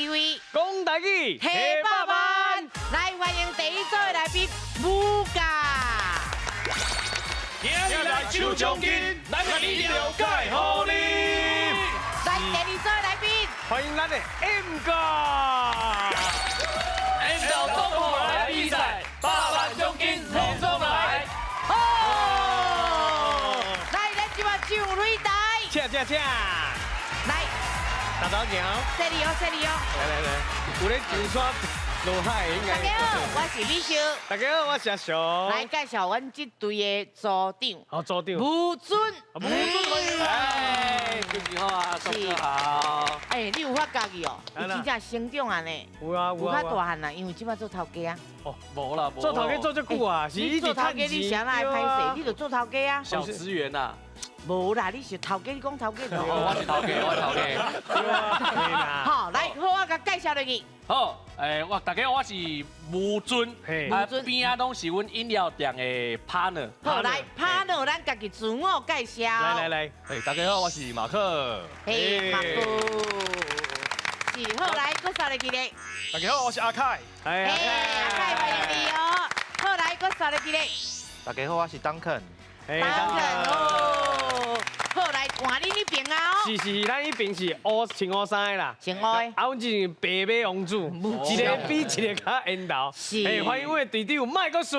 智慧，講台語，提百萬，來歡迎第一組的來賓武甲。今日來搶獎金，咱共你了解予你。來第二組的來賓，歡迎咱的 M 哥。 M 到總統來比賽，百萬獎金統統來。哦，來，咱這擺上擂台，請請請，來，大早行，這裡哦，這裡哦。來來來，有咧上山落海應該。大家好，我是美秀。大家好，我是阿雄。來介紹阮這隊的組長。好，組長。吳尊。吳尊，哎，主持好啊，組長好。哎，你有發覺伊哦？伊真正成長啊呢。有啊有啊。有較大漢啦，因為這擺做頭家啊。哦，無啦，做頭家做這久啊，是你做頭家，你啥來歹勢？你就做頭家啊。小職員呐。無啦，你是頭家，你講頭家。我是頭家，我是頭家。好，來，好，我共介紹落去。好，我大家好，我是吳尊，吳尊邊仔攏是阮飲料店的 partner。好，來 partner，咱家己自我介紹。來來來，大家好，我是馬克。嘿，馬克。是，好，來，閣刷落去咧。大家好，我是阿凱。哎，阿凱歡迎你哦。好，來，閣刷落去咧。大家好，我是 Duncan。 Duncan 哦，好，來換你那邊啊！是是，咱彼邊是烏穿烏衫的啦，穿烏的。啊，阮這是白馬王子，一個比一個較緣投。是。哎，歡迎阮的隊長麥國樹。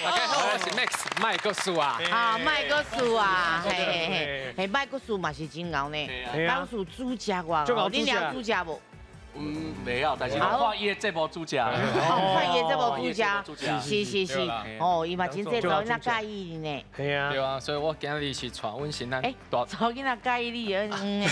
大家好，我是 Max 麥國樹啊。啊，麥國樹啊，嘿嘿嘿，嘿，麥國樹嘛是真𠢕呢。麥國樹煮食偌，你了煮食無？嗯，袂曉，但是我看伊的節目煮食。哦，看伊的節目煮食，是是是，哦，伊嘛真濟查某囡仔佮意呢。係啊，對啊，所以我今日是帶阮先生。欸，查某囡仔佮意你，嗯。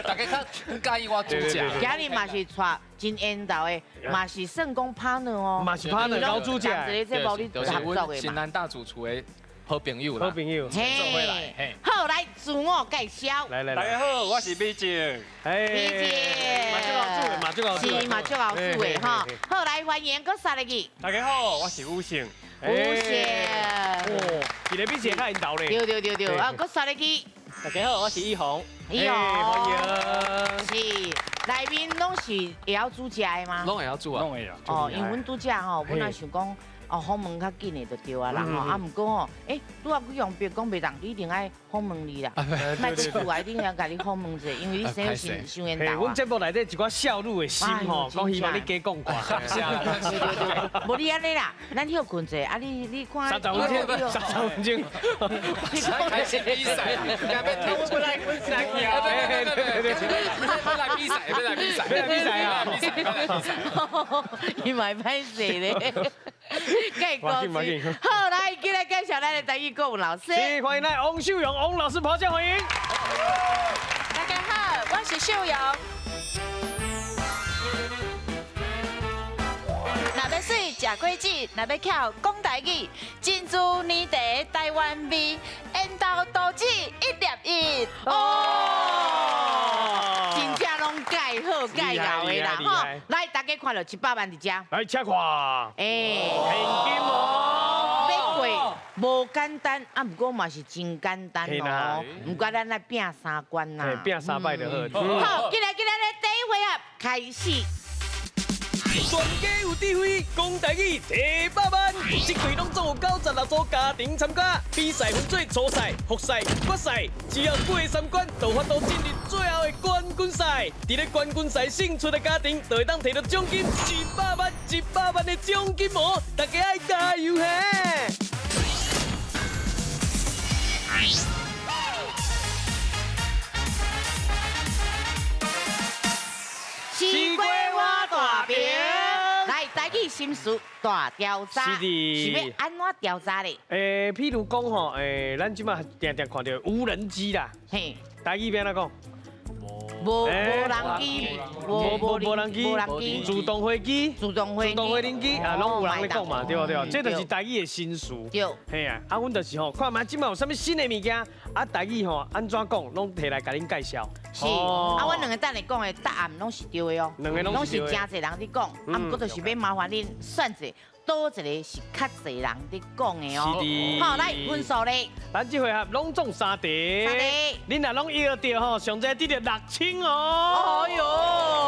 大家較佮意我煮食。今日嘛是帶真緣投的，嘛是算講 partner 哦。嘛是 partner 搞煮食。這個節目你合作的嘛。新南大主廚的好朋友啦，好朋友，做伙來，嘿。好，來自我介紹。來來來，大家好，我是美靜。美靜，嘛足𠢕煮的，嘛足𠢕煮的，是嘛足𠢕煮的哈。好，來歡迎閣三個去。大家好，我是武勝。武勝，哦，一個比一個較緣投咧。對對對對，啊，閣三個去。大家好，我是一紅。一紅，歡迎。是，內面攏是會曉煮食的嗎？攏會曉煮啊。攏會曉。哦，因為阮拄則吼，本來想講。哦，訪問較緊的就對啊啦吼，啊，毋過吼，欸，拄仔幾樣別講袂當，你一定愛訪問你啦，莫去厝內，一定要共你訪問者，因為你生傷傷緣投啊。阮節目內底一寡少女的心吼，講希望你加講寡。對對對，無你按呢啦，咱歇睏者，啊你你看。30分鐘，30分鐘。開始比賽，要停出來，要來比賽，要來比賽，要來比賽啊！伊嘛會歹勢咧。好，來，今日介紹咱的台語國文老師。是，歡迎來王秀蓉王老師，咆哮歡迎。大家好，我是秀蓉。若欲媠食果子，若欲巧講台語，珍珠奶茶台灣味，緣投肚子一粒一。哦，真正攏蓋好蓋𠢕的啦，吼！來，大家看著100萬佇遮。來，請看。欸，現金哦。欲過無簡單，啊，毋過嘛是真簡單哦。毋過咱來拼三關啦。拼三擺就好。好，進來進來，第一回合開始。全家有智慧，講台語提百萬，這季攏總有96組家庭參加，比賽分做初賽、複賽、決賽，只要過三關，就有法度進入最後的冠軍賽。佇咧冠軍賽勝出的家庭，就會當提著獎金100萬、100萬的獎金哦！大家愛加油嘿！西瓜我大饼。來，台語心事大調查，是的，是欲按怎調查咧？欸，譬如講吼，欸，咱這擺定定看著無人機啦，嘿，台語欲按怎講？無人機，無人機，無人機，自動飛機，自動飛機啊，攏有人咧講嘛，對無對？這就是台語的新詞。對。嘿啊，啊，阮就是吼，看覓這擺有啥物新的物件，啊，台語吼按怎講，攏提來共恁介紹。是，啊，阮兩個等下講的答案攏是對的哦，兩個攏是真濟人佇講，啊，毋過就是欲麻煩恁算者。佗一个是較濟人佇講的哦。是的。好，來分數咧。咱這回合攏總三題。三題。恁若攏搖著吼，上濟得著6000哦。哎喲，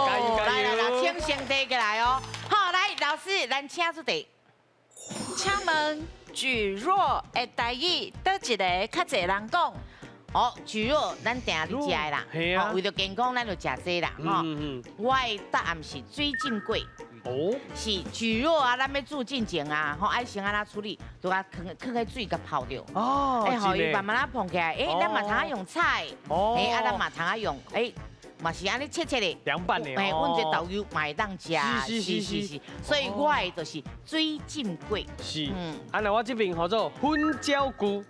加油加油！來來來，請先提起來哦。好，來老師，咱請出題。請問蒟蒻的台語，佗一个較濟人講？哦，蒟蒻咱定咧食的啦，吼，為著健康，咱就食這啦，吼。我的答案是水浸粿。哦，是蒟蒻啊，咱欲煮進前啊，吼，愛先按怎處理，就共囥佇水共泡著。哦，欸，予伊慢慢仔膨起來，欸，咱嘛通仔用炒的，欸，啊，咱嘛通仔用，欸，嘛是按呢切切的。涼拌的。欸，阮這豆油嘛會當食。是是是是。所以我的就是水浸粿。是。嗯。啊，那我這邊號做粉椒菇。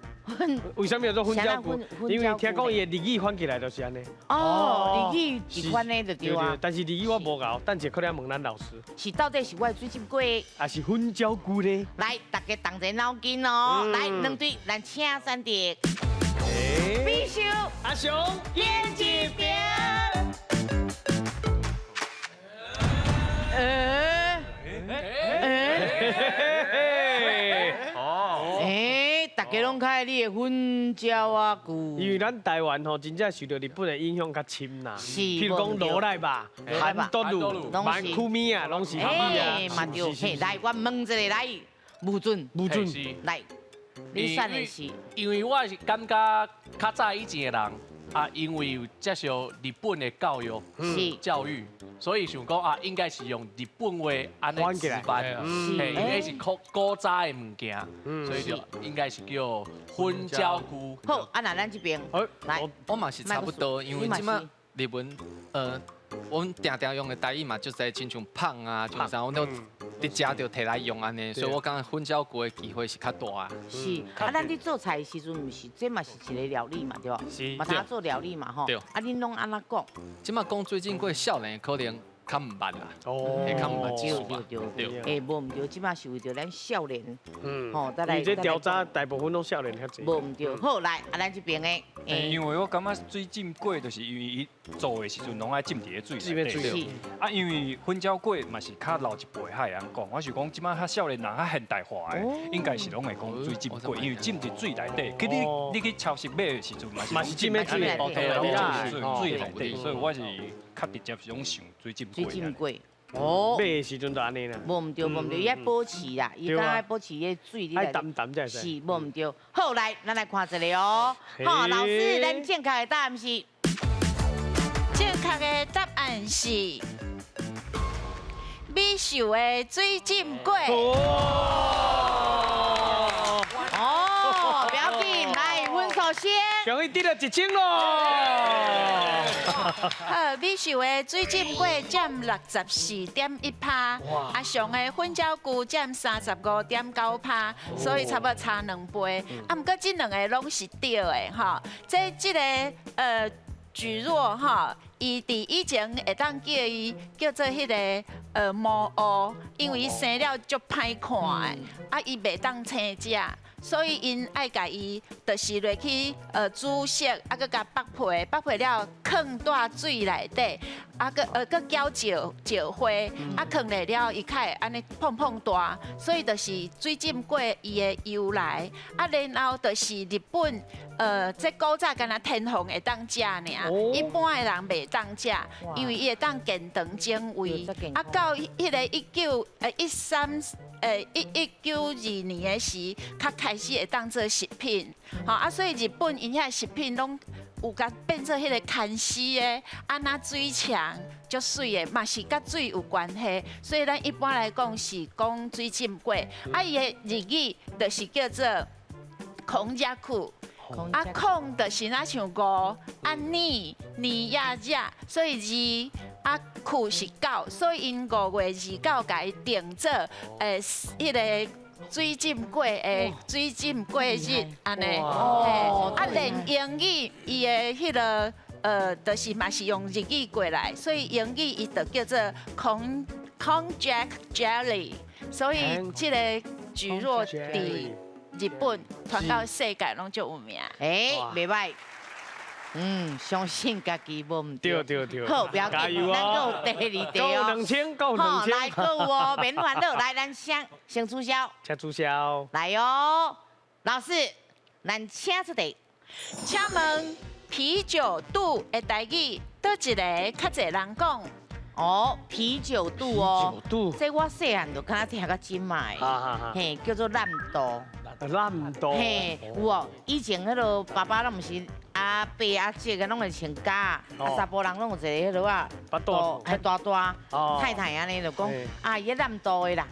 為啥物叫做粉椒菇？因為聽講伊的日語翻起來就是按呢。哦，日語是翻的就對啊。但是日語我無𠢕，等下可能問咱老師。是到底是我的水浸粿，還是粉椒菇咧？來，大家動一下腦筋哦。來，兩隊，咱請選擇。美秀、阿雄、演一邊。大家攏較愛你的粉椒仔菇，因為咱台灣吼真正受著日本的影響較深啦。是，譬如講羅賴吧、韓多魯、曼庫米啊，攏是韓語啊。嘛對，嘿，來，我問一个來，無準，無準，來，你選的是？因為我是感覺較早以前的人啊，因為有接受日本的教育，是教育，所以想講啊，應該是用日本話按呢直翻，嘿，因為是古古早的物件，所以就應該是叫粉椒菇。好，啊那咱這邊，來，我嘛是差不多，因為這馬日文，阮定定用的台語嘛，就濟親像胖啊，像啥，阮都佇食就提來用按呢，所以我感覺粉椒菇的機會是較大啊。是，啊，咱佇做菜的時陣，毋是，這嘛是一个料理嘛，對無？是。嘛通做料理嘛，吼。對。啊，恁攏按怎講？這馬講水浸粿，少年可能較毋捌啦。哦。會較毋捌這對對對。欸，無毋對，這馬是為著咱少年，吼，再來。這調查大部分攏少年較濟。無毋對，好來，啊，咱這邊的。因為我感覺水浸粿就是因為伊做的時陣攏愛浸佇个水內底。啊，因為粉椒粿嘛是較老一輩較會曉講，我想講這馬較少年人較現代化的，應該是攏會講水浸粿，因為浸佇水內底。去你去超市買的時陣嘛是浸佇水內底，水內底，所以我是較直接是攏想水浸粿。水浸粿。哦，買的時陣就按呢啦。無毋對，無毋對，伊愛保持啦，伊敢愛保持彼個水。愛澹澹才會使。是，無毋對。好，來，咱來看一个哦。好，老師，咱正確的答案是？正確的答案是美秀的水浸粿。哦，不要緊，來，分數先。恭喜得著1000咯！好，美秀的水浸粿佔64.1%，阿雄的粉椒菇佔35.9%，所以差不多差2倍。啊，毋過這兩個攏是對的吼。這个蒟蒻吼，伊佇以前會當叫伊叫做彼个魔芋，因為伊生了足歹看的，啊，伊袂當生食。所以𪜶愛共伊，就是落去煮熟，啊，閣共剝皮，剝皮了囥佇水內底，啊，閣攪石花，啊，囥落了伊較會按呢膨膨大，所以就是水浸粿伊的由來。啊，然後就是日本，這古早敢若天皇會當食爾，一般的人袂當食，因為伊會當健腸整胃。啊，到彼个1192年的時，較開始會當做食品，吼啊，所以日本𪜶遐食品攏有共變做彼个牽絲的，按怎水牆足媠的，嘛是佮水有關係。所以咱一般來講是講水浸粿，啊，伊的日語就是叫做孔雀褲，啊，孔就是若像五，啊，年年也日，所以二。啊，九是九，所以𪜶5月29共伊定做，彼个水浸粿的水浸粿日，按呢，嘿，啊，連英語伊的彼个，就是嘛是用日語過來，所以英語伊就叫做 Konjac Jelly，所以這個蒟蒻佇日本傳到世界攏足有名。欸，袂䆀。嗯，相信家己無毋對。對對對。好，不要緊，咱閣有第二題哦。夠2000，夠2000。來，閣有哦，免煩惱。來，咱先先取消。請取消。來哦，老師，咱請出題。請問啤酒肚的台語，佗一个較濟人講？哦，啤酒肚哦，這我細漢就敢若聽到這擺，嘿，叫做爛肚。爛肚。嘿，有哦，以前彼个爸爸攏毋是阿伯阿姐個攏會穿家，啊查埔人攏有一個彼个啊，肚還大大，太太按呢就講，啊伊爛肚的啦，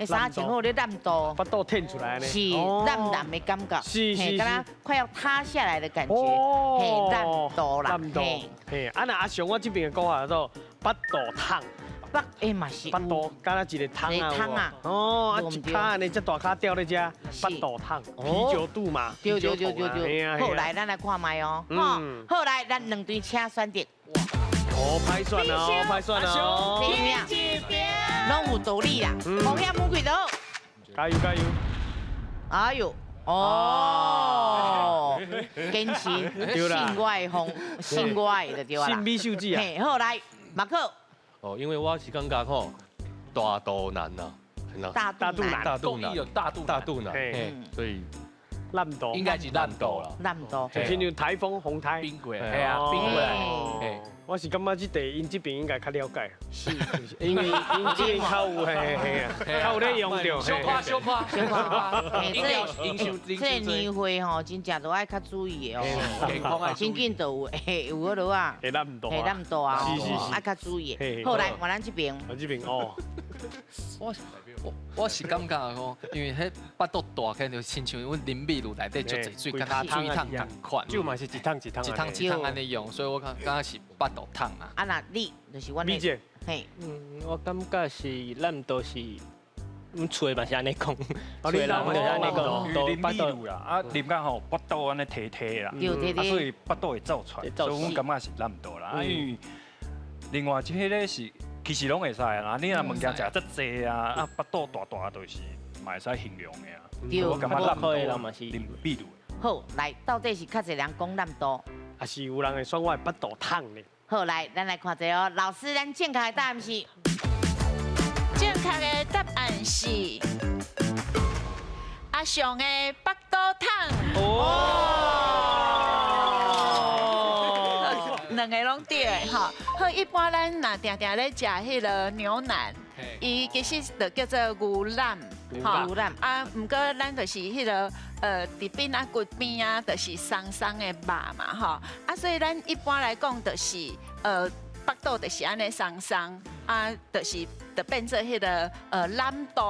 衫穿好咧爛肚，腹肚挺出來呢，是爛爛的感覺，是是，敢若快要塌下來的感覺，嘿，爛肚啦，爛肚，嘿，啊若阿雄我這邊的講法叫做腹肚痛。腹欸嘛是，腹肚敢若一個桶啊，哦，啊一跤按呢，這大跤吊咧遮，腹肚痛，啤酒肚嘛，對對對對對。好，來，咱來看覓哦，好，來，咱兩隊請選擇。哦，歹選哦，歹選哦。攏有道理啦，冒險魔鬼都。加油加油！哎呦，哦，堅持信我的風，信我的就對啦。信美秀子啊。嘿，好來，馬克。哦，因為我是感覺吼，大肚腩啊，大肚腩，大肚腩，有大肚大肚腩，所以爛肚應該是爛肚啦，爛肚，就親像颱風風颱，冰過，係啊，冰過來。我是感覺這題𪜶這邊應該較了解，是，因為𪜶這邊較有嘿嘿啊，較有咧用著。小誇小誇小誇，這個年歲吼，真正都愛較注意的哦，真緊就有會有彼落啊，會爛肚，會爛肚啊，是是是，愛較注意。好，來換咱這邊。我這邊哦。我是感覺講，因為彼腹肚大，起來就親像阮啉美祿內底足濟水，敢若水桶仝款。酒嘛是一桶一桶，一桶一桶按呢用，所以我感覺是腹肚痛啊。啊，那你就是阮的。嘿。嗯，我感覺是咱都是，阮厝的嘛是按呢講，厝的人就是按呢講，啉美祿啦，啊啉到吼腹肚按呢提提啦，啊所以腹肚會走出來，所以阮感覺是爛肚啦。啊，因為另外這个是。其實攏會使啦，你若物件食遮濟啊，啊腹肚大大就是嘛會使形容的啊。對，我感覺爛肚嘛是啉美祿。好，來，到底是較濟人講爛肚，還是有人會選我的腹肚痛呢？好，來，咱來看一下哦，老師，咱正確的答案是？正確的答案是阿雄的腹肚痛。哦。兩個攏對的吼，好，一般咱若定定咧食彼个牛腩，伊其實就叫做牛腩，牛腩啊，毋過咱就是彼个佇邊啊骨邊啊，就是鬆鬆的肉嘛，吼，啊，所以咱一般來講就是腹肚就是按呢鬆鬆，啊，就是就變做彼个腩肚，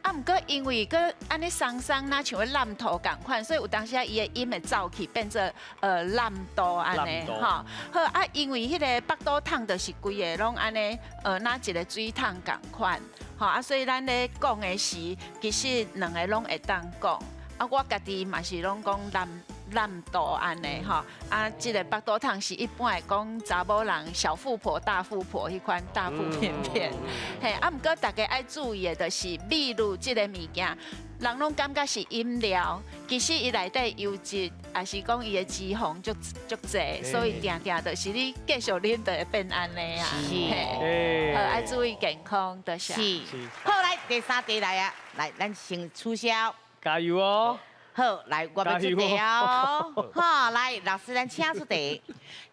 啊，毋過因為閣按呢鬆鬆，若像咧爛肚仝款，所以有當時啊伊的音會走去變做爛肚按呢，吼，好啊，因為彼个腹肚痛就是規个攏按呢，若一个水桶仝款，吼啊，所以咱咧講的時，其實兩个攏會當講，啊，我家己嘛是攏講爛。爛肚按呢吼，啊，這个腹肚痛是一般會講查某人小富婆、大富婆彼款大腹便便，嘿，啊，毋過大家愛注意的就是美祿這个物件，人攏感覺是飲料，其實伊內底油脂，也是講伊的脂肪足足濟，所以定定就是你繼續啉就會變按呢啊，嘿，好愛注意健康，多謝。是，好，來第三題來啊，來，咱先取消。加油哦！好，來，我欲出題哦。好，來，老師，咱請出題。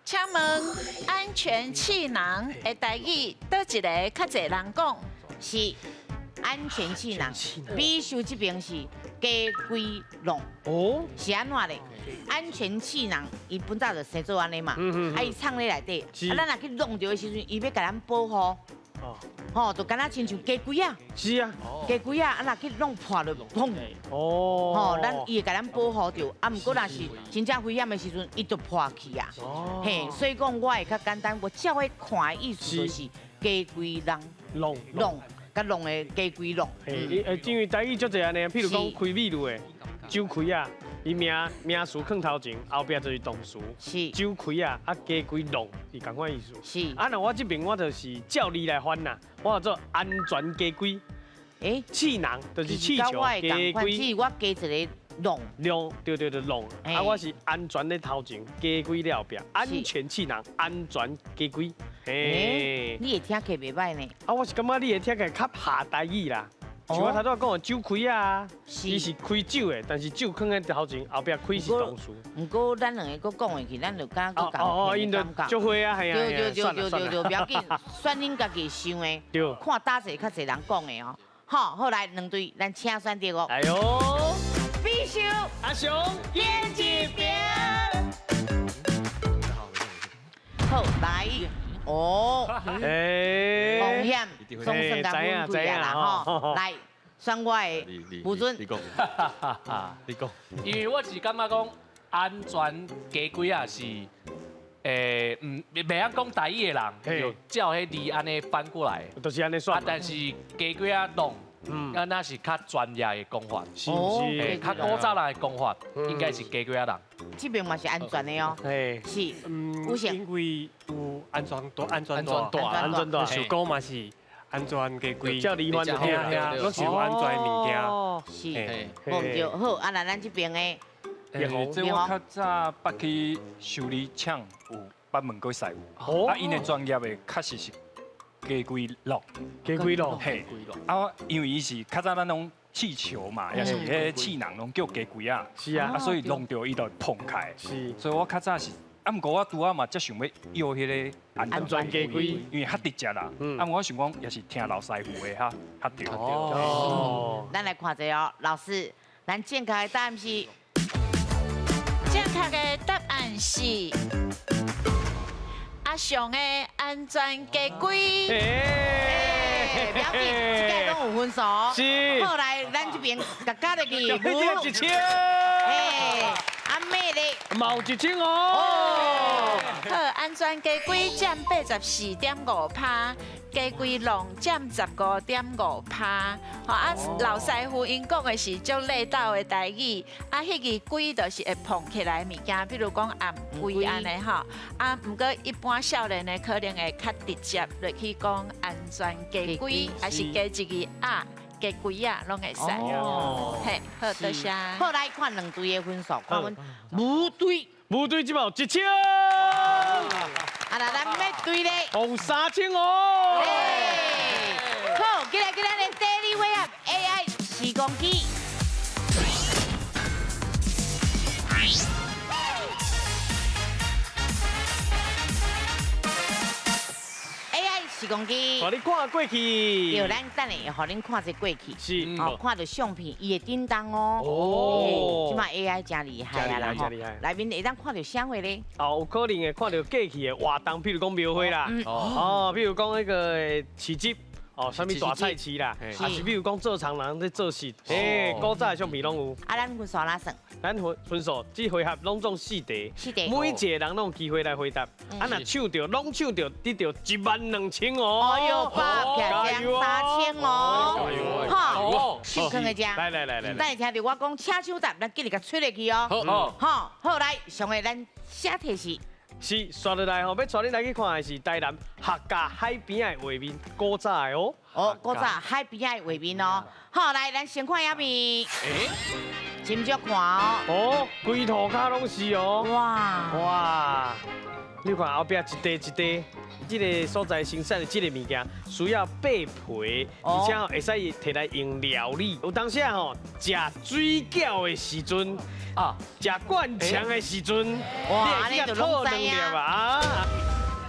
請問安全氣囊的台語，佗一个較濟人講？是安全氣囊。美秀這邊是加規籠。哦。是按怎咧？安全氣囊，伊本早就生做按呢嘛。啊，伊藏咧內底，啊，咱若去弄著的時陣，伊欲共咱保護。吼，就敢若親像雞胿仔。是啊，雞胿仔，啊若去弄破就砰。哦。吼，咱伊會共咱保護著，啊，毋過若是真正危險的時陣，伊就破去啊。嘿，所以講我會較簡單，我照彼看的意思就是雞胿籠。籠籠，佮籠的雞胿籠。嘿，因為台語足濟按呢，譬如講開美祿的酒開啊。伊名名詞囥頭前，後壁就是動詞。是。酒開啊，啊雞胿籠是仝款意思。是。啊，若我這邊我就是照字來翻啦，我叫做安全雞胿。欸。氣囊就是氣球。雞胿。只是我加一個弄弄，对对对，弄。啊，我是安全的头前，家规了后壁，安全气囊，安全家规。嘿，你会听起袂歹呢？啊，我是感觉你会听起来较下台语啦。像我头拄仔讲的酒开啊，伊是开酒的，但是酒囥在头前，后壁开是动词。毋过咱两个阁讲下去，咱就敢阁讲。哦，𪜶就足会啊，系啊，对对对对对对，不要紧，选恁家己想的，看搭济较济人讲的哦。好，好来两队，咱请选择哦。哎呦，必修阿雄演一边。好，来。哦，风险总算甲分开啊啦吼，来选我的不准，你讲，你讲，因为我是感觉讲安全家规啊是，毋袂晓讲台语的人，就照彼字按呢翻过来，就是按呢选。啊，但是家规仔弄，啊那是较专业的讲法，是是，较古早人的讲法，应该是家规仔人。这边嘛是安全的哦，是，因为有安全带、安全带、安全带，想讲嘛是安全家规，叫离婚的，拢是有安全的物件。是，无毋对，好，啊那咱这边的，这我较早捌去修理厂有捌问过师傅，啊，𪜶的专业的确实是家规弄，家规弄，嘿，啊，因为伊是较早咱拢。气球嘛，也是彼气囊拢叫家规仔，是啊，啊所以弄著伊就会膨开，是，所以我较早是，啊毋过我拄仔嘛才想欲要彼个安全家规，因为较直接啦，啊我想讲也是听老师傅的较较对。哦，咱来看一下哦，老师，咱正确的答案是，正确的答案是阿雄的安全家规。不要紧，这个拢有分数。是。后来咱这边共加入去，1000。哎，阿妹咧，嘛有1000哦。好，安全家规占84.5%，家规弄占15.5%。吼啊，老师傅𪜶讲的是足地道的台语，啊，彼个规就是会膨起来的物件，比如讲頷规按呢吼。啊，毋过一般少年的可能会较直接落去讲安全家规，还是加一个啊，家规啊，拢会使。嘿，好，多谢。好，来看两队的分数，看阮母队，母队这摆有1000。啊，那咱咩队咧？有3000哦。好，过来过来，咱 Daily Way Up AI 时光机。AI 时光机，予你看过去。对，咱等下予恁看这过去。是。哦，看到相片，伊会叮当哦。哦。这摆 AI 真厉害啊啦吼。内面会当看到啥货咧？哦，有可能会看到过去的活动，比如讲庙会啦。哦。比如讲彼个市集。哦，啥物大菜市啦，还是比如讲做长人咧做事，哎，古早的相片拢有。啊，咱分数哪算？咱分分数，这回合拢总4题，4题，每一个人拢有机会来回答。啊，若抢著，拢抢著，得著12000哦。哎呦，爸，3000哦。好，手囥在遮。来来来来。等下听著我讲，请抢答，咱紧来共吹落去哦。好，好来，上个咱写提示。是，刷落来吼，欲带恁来去看的是台南客家海边的画面，古早的哦。哦，古早海边的画面哦。好，来，咱先看影片。欸，真少看哦。哦，规涂跤拢是哦。哇哇，你看后壁一块一块，这个所在生产的这个物件需要剥皮，而且会使提来用料理。有当时吼，食水饺的时阵啊，食灌肠的时阵，哇，你就拢知啊。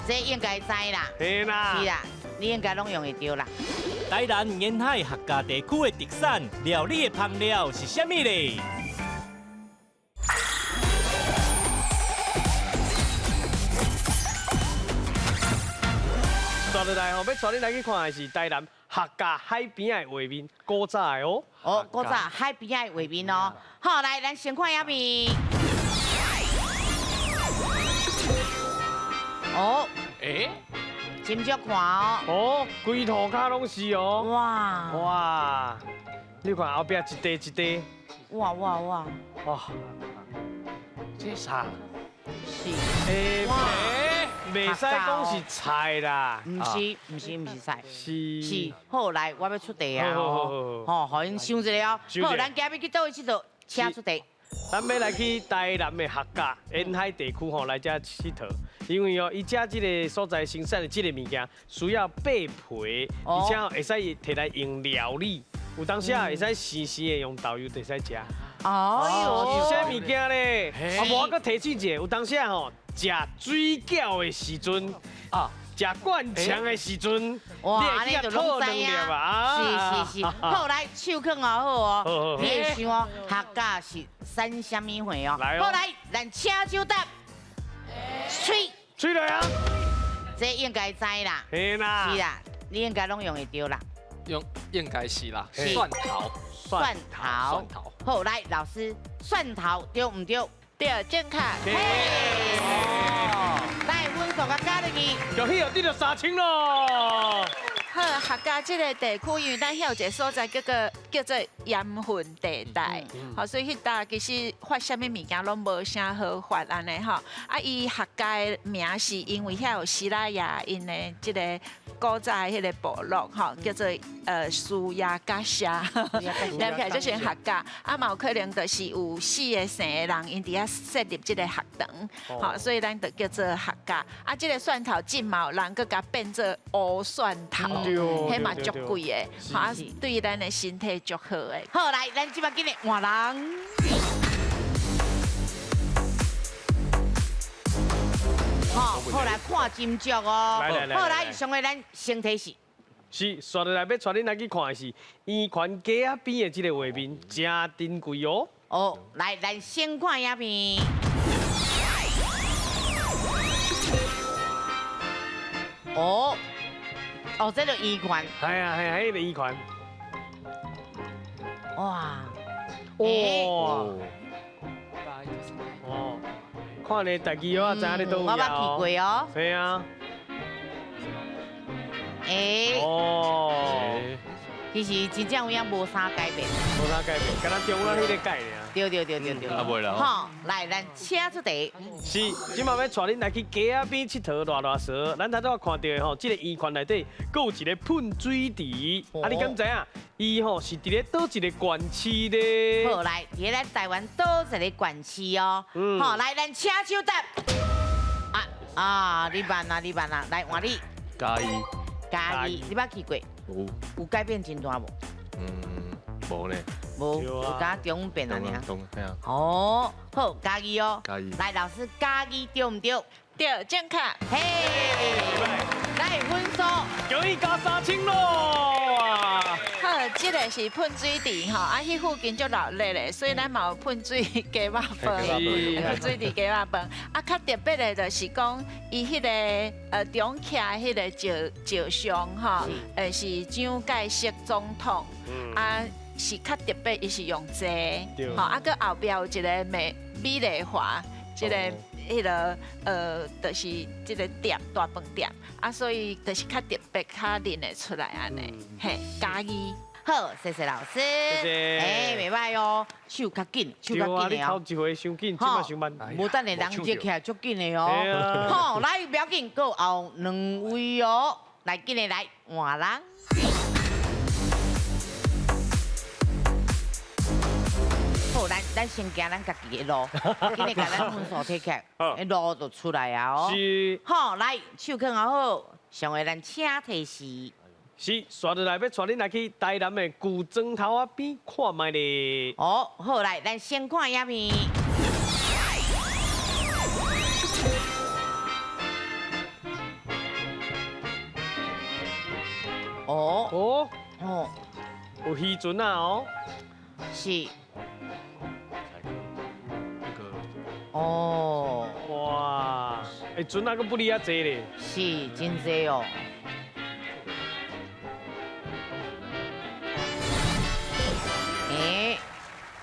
这应该知啦，是啦，是啦，你应该拢用会著啦。台南沿海客家地区的特产料理的香料是啥物咧？刷落来吼，欲带恁来去看的是台南客家海边的画面，古早的哦。哦，古早海边的画面哦。好，来，咱先看影片。哦，欸，真少看哦。哦，规涂跤拢是哦。哇哇，你看后壁一块一块。哇哇哇。哇，这啥？是。欸，袂使讲是菜啦。毋是，毋是，毋是菜。是。是。好，来，我欲出题啊！吼，予𪜶想一下哦。好，咱今日去佗位𨑨迌？请出题。咱欲来去台南的客家沿海地区吼来遮𨑨迌，因为哦，伊遮这个所在生产的这个物件需要剥皮，而且会使提来用料理，有当时啊会使生生的用豆油就会使食。哦哟，是啥物件咧？啊，无我阁提醒一下，有当时吼食水饺的时阵啊，食灌肠的时阵，哇，你就拢知啊。是是是，好来，手囥好好哦，你会想哦，客家是产啥物货哦？好来，咱请手答，喙喙来啊，这应该知啦，是啦，是啦，你应该拢用会著啦，用应该是啦，蒜头，蒜头，蒜头。好来，老师，蒜头对毋对？对，正确。嘿，来，分数佮加入去，恭喜哦，得著3000咯。好，客家这个地区，因为咱遐有一个所在叫做盐分地带，好，所以彼搭其实发啥物物件拢无啥好发按呢吼。啊，伊客家的名是因为遐有西拉雅𪜶的这个古早的彼个部落吼，叫做苏亚加沙，念起来就像客家。啊，嘛有可能就是有四个姓的人，𪜶伫遐设立这个学堂，好，所以咱就叫做客家。啊，这个蒜头浸嘛有人阁共变做乌蒜头。彼嘛足贵的，哈，对咱的身体足好的。好，来，咱这摆紧来换人。好，好来看斟酌哦。好来，上个咱先提示。是，煞落来欲带恁来去看的是圆环街仔边的这个画面，真珍贵哦。哦，来，咱先看影片。哦。哦，这就圆环。系啊，系啊，彼个圆环。哇！哇！哦，看咧，台语我知影你都有我捌去过哦。系啊。欸。哦。其实真正有影无啥改变。无啥改变，敢若中央彼个改尔。对对对对对。啊，袂啦。好，来，咱请出题。是，这摆欲带恁来去街仔边𨑨迌拉拉趖。咱头拄仔看到的吼，这个圆环内底，阁有一个喷水池。啊，你敢知影？伊吼是伫咧佗一个县市咧？好，来，伫咧咱台湾佗一个县市哦。好，来，咱请手答。啊啊，你慢啊，你慢啊，来换你。嘉义。嘉义，你捌去过？有。有改变真大无？无呢。无，有甲中变啊尔。中，嘿啊。哦，好，嘉义哦。嘉义。来，老师，嘉义对毋对？对，正确。嘿，来分数，恭喜加3000咯。好，这个是喷水池吼，啊，彼附近足热闹的，所以咱嘛有喷水鸡肉饭，喷水池鸡肉饭。啊，较特别的就是讲，伊彼个中徛彼个石像吼，是蒋介石总统，啊。是较特别，伊是用坐，吼，啊，阁后壁有一个美丽华，这个彼个就是这个店大饭店，啊，所以就是较特别，较认得出来按呢，嘿，嘉义。好，谢谢老师。谢谢。欸，袂歹哦，手较紧，手较紧的哦。你头一回伤紧，这摆伤慢。无等下人接起来足紧的哦。好，来，不要紧，阁后两位哦，来，紧的来换人。好，咱先行咱家己的路，紧来共咱分数提起来，路就出来啊哦。是。好，来，手囥好，上下咱请提示。是，煞落来欲带恁来去台南的旧砖头仔边看觅咧。哦，好，来，咱先看影片。哦。哦。哦。有渔船啊哦。是。哦，哇，欸，船仔阁不离遐济咧，是真济哦。欸，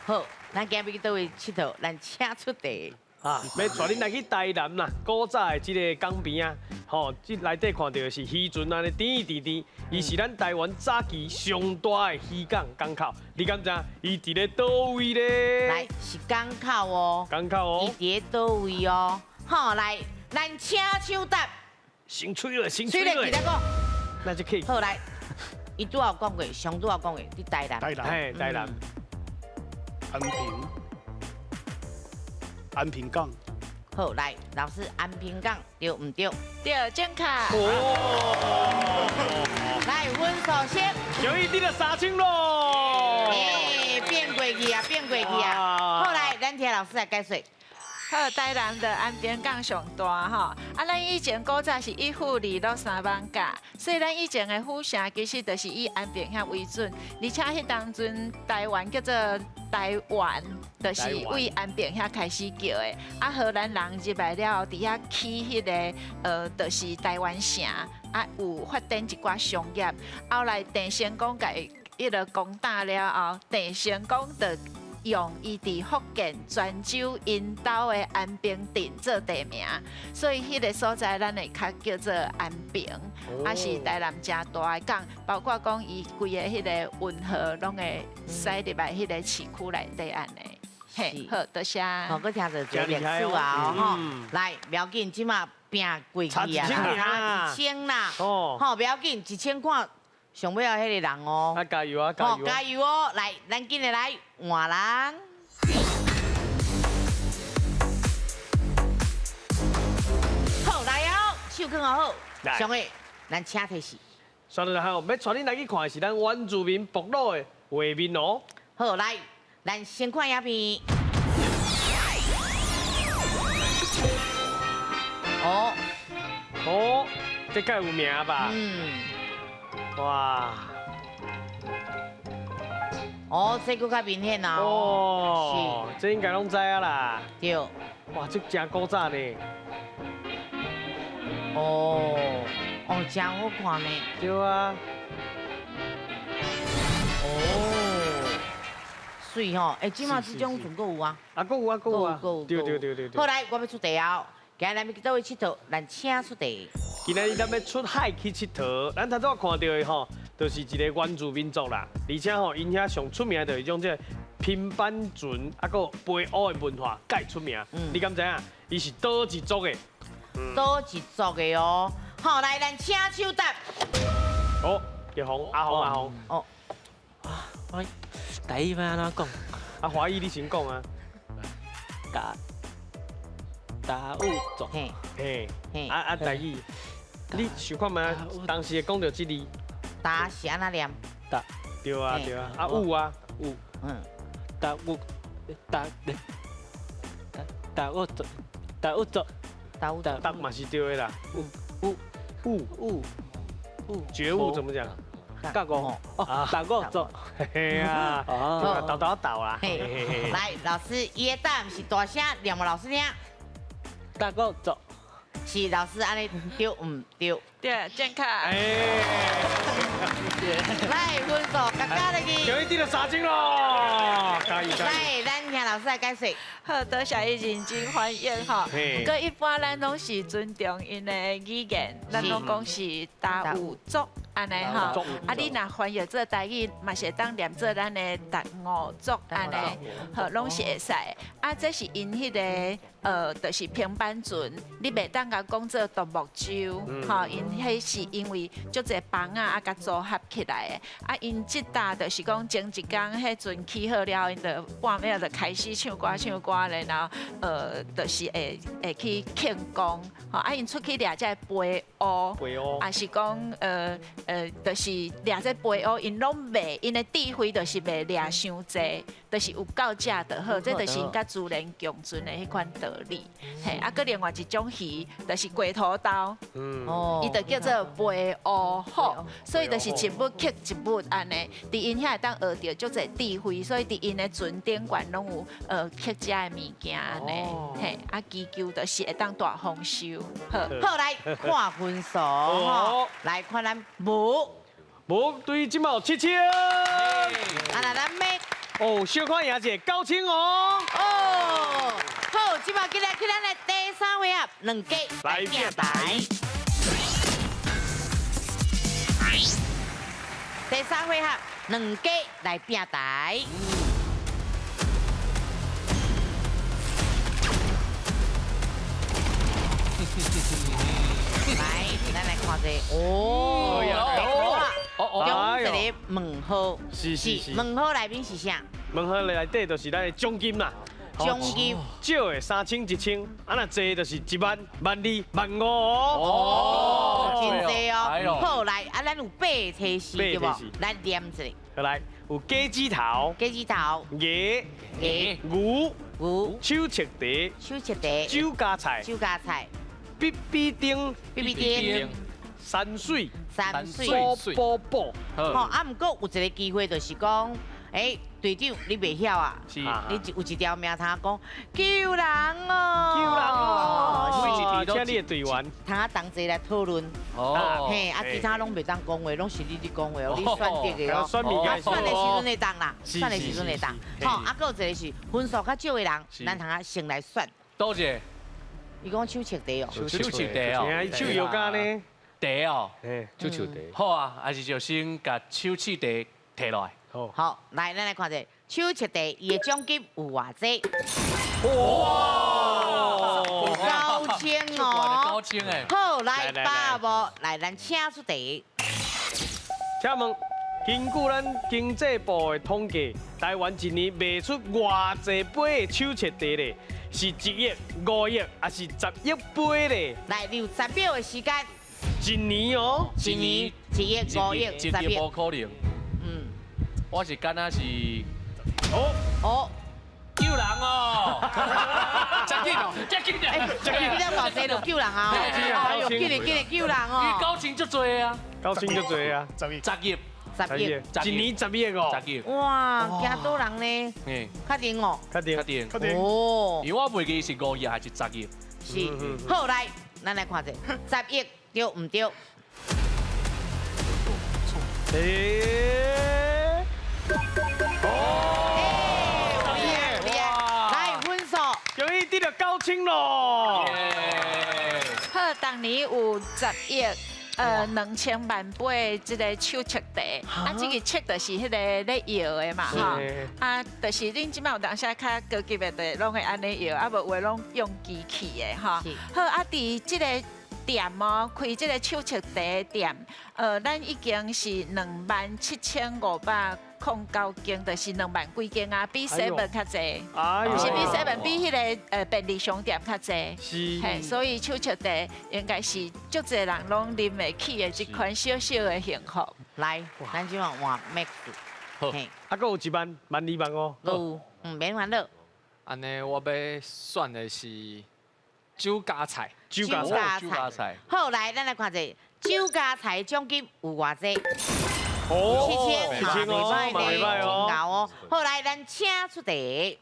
好，咱今日去佗位𨑨迌，咱请出题。啊，欲带恁来去台南啦，古早的这个港边啊，吼，这内底看到的是渔船按呢甜甜甜，伊是咱台湾早期上大的渔港港口，你敢知影？伊伫咧佗位咧？来，是港口哦。港口哦。伊伫咧佗位哦？好，来，咱请手答。先吹落，先吹落。吹落，讲。那就可以。好，来，伊拄仔有讲过，上拄仔讲过，伫台南。台南。嘿，台南。安平，安平港。好，來，老師，安平港對毋對？對，正確。來，分數先。小玉得了3000咯。欸，變過去啊，變過去啊。好，來，咱聽老師來解說。好，台南的安平港上大吼，啊，咱以前古早是一府二鹿三艋舺，所以咱以前的府城其實就是以安平遐為準，而且彼當陣台灣叫做台灣，就是為安平遐開始叫的。啊，荷蘭人入來了後，佇遐起彼個就是台灣城，啊，有發展一寡商業。後來鄭成功共伊彼个攻打了後，鄭成功就用伊佇福建泉州𪜶兜的安平鎮做地名，所以彼个所在咱會較叫做安平，啊是台南誠大的港，包括講伊規个彼个運河攏會駛入來彼个市區內底按呢。嘿，好，多謝。好，閣聽著一个歷史啊，吼，來，不要緊，這馬拼過去啊，差1000啦，哦，好，不要緊，1000看。上尾仔彼个人哦，啊加油啊加油！加油哦！來，咱緊來來換人。好，來哦，手囥好，上个，咱請提示。算了，好，欲帶恁來去看的是咱原住民部落的畫面哦。好，來，咱先看影片。哦，哦，這蓋有名吧？嗯。哇！哦，這閣較明顯啊！哦，這應該攏知影啦。對。哇，這真古早呢。哦，哦，真好看呢。對啊。哦，媠吼！欸，這馬這種船閣有啊？啊，閣有啊，閣有啊。對對對對對。好，來，我欲出題哦。今日咱欲去佗位𨑨迌？咱請出題。今仔日咱欲出海去𨑨迌，咱頭拄仔看到的吼，就是一个原住民族啦，而且吼，𪜶遐上出名的就是種這个平板船，啊，閣背烏的文化，蓋出名。你敢知影？伊是佗一族的？佗一族的哦。好，來，咱請手答。好，傑鴻，阿鴻，阿鴻。哦。我台語欲按怎講？啊，華語你先講啊。達悟族。嘿。嘿。啊啊，台語。你想看覓？當時會講著這字？達是按怎念？達。對啊對啊，啊悟啊悟。嗯。達悟，達達悟族，達悟族，達悟達嘛是對的啦。悟悟悟悟悟。覺悟怎麼講？覺悟哦，達悟族。嘿啊，豆豆豆啦。來，老師，伊的答案是大聲念予老師聽。達悟族。是老師按呢對毋對？對，正確。來，分數加加落去。小一得了3000咯，加油加油！來，咱聽老師來解釋。好，多謝伊認真翻譯吼。不過一般咱攏是尊重𪜶的語言，咱攏講是達悟族按呢吼。啊，你若翻譯做台語，嘛是會當念做咱的達悟族按呢，好，攏是會使。啊，這是𪜶彼个，就是平板船，你袂當共講做獨木舟，吼，𪜶彼是因為足濟枋仔啊，共組合起來的。啊，𪜶這搭就是講前一工彼船起好了，𪜶就半暝就開始唱歌唱歌。然後，就是會去慶功，吼，啊，𪜶出去掠這个飛烏，也是講，就是掠這飛烏，𪜶攏袂，𪜶的智慧就是袂掠傷濟，就是有夠食就好，這就是𪜶佮自然共存的彼款道理。嘿，啊，閣另外一種魚，就是過塗兜，伊就叫做飛烏虎，所以就是一物克一物按呢，佇𪜶遐會當學著足濟智慧，所以佇𪜶的船頂懸攏有刻遮的物件按呢，嘿，啊，祈求就是會當大豐收。好，好來看分數，吼，來看咱無無對，這馬有7000。啊，那咱欲哦，小可贏一個9000哦。哦，好，這馬進來去咱的第三回合，兩家來拼台。第三回合，兩家來拼台。來，咱來看這個，哦，中一個問號，是是是，問號內面是啥？问号内底就是咱的奖金啦。奖金少的30001000，啊若济就是1万、1.2万、1.5万哦。哦，真济哦。好来，啊，咱有八个提示对无？咱念一下。好来，有鸡子头、鸡子头、鸭、鸭、牛、牛、手切茶、手切茶、酒家菜、酒家菜、比比丁、比比丁、山水、山水、宝宝。吼，啊，毋过有一个机会就是讲。哎，队长，你袂晓啊？是，你有一条命通讲救人哦，救人哦，请你的队员通啊同齐来讨论。哦，嘿，啊，其他拢袂当讲话，拢是你伫讲话哦，你选择的哦。选物件，选的时阵会当啦，选的时阵会当。吼，啊，阁有一个是分数较少的人，咱通啊先来选。多谢。伊讲手切茶哦，手切茶哦，手摇杆呢？茶哦，手切茶。好啊，还是就先共手切茶提落来。好，来，咱来看者，手切茶，伊的奖金有偌济？哇，9000哦，9000哎。好，来，把握，来，咱请出题。请问，根据咱经济部的统计，台湾一年卖出偌济杯的手切茶咧？是1亿、5亿，还是10亿杯咧？来，你有10秒的时间。一年哦，一年1亿、5亿、10亿，无可能。我是敢若是，哦哦，救人哦，真紧哦，真紧哎，你了偌济就救人啊！哎呦，紧嘞紧嘞救人哦！伊9000足济啊，9000足济啊，10亿，10亿， 10亿，一年10亿哦， 10亿。哇，惊多人呢？嗯，确定哦，确定，确定，确定。哦，因为我袂记是5亿还是10亿。是，好来，咱来看者，10亿对毋对？哎。哦，厉害厉害！来分数，终于得到9000咯。好，当年有10亿2000万杯这个手切茶，啊，这个切就是彼个咧摇的嘛，吼，啊，就是恁这摆有当时较高级的，就拢会按呢摇，啊，无有的拢用机器的，吼。好，啊，伫这个店哦，开这个手切茶店，咱已经是27509间，就是2万几间啊，比 seven 较济，不是比 seven，比彼个便利商店较济。是，嘿，所以手切茶应该是足济人拢啉会起的这款小小的幸福。来，咱这摆换 Max。好，啊，阁有1万、1.2万哦。有，免烦恼。按呢，我欲选的是酒家菜。酒家菜。好，来，咱来看者酒家菜奖金有偌济？哦，7000，袂歹哦，真𠢕哦。好，来，咱请出题。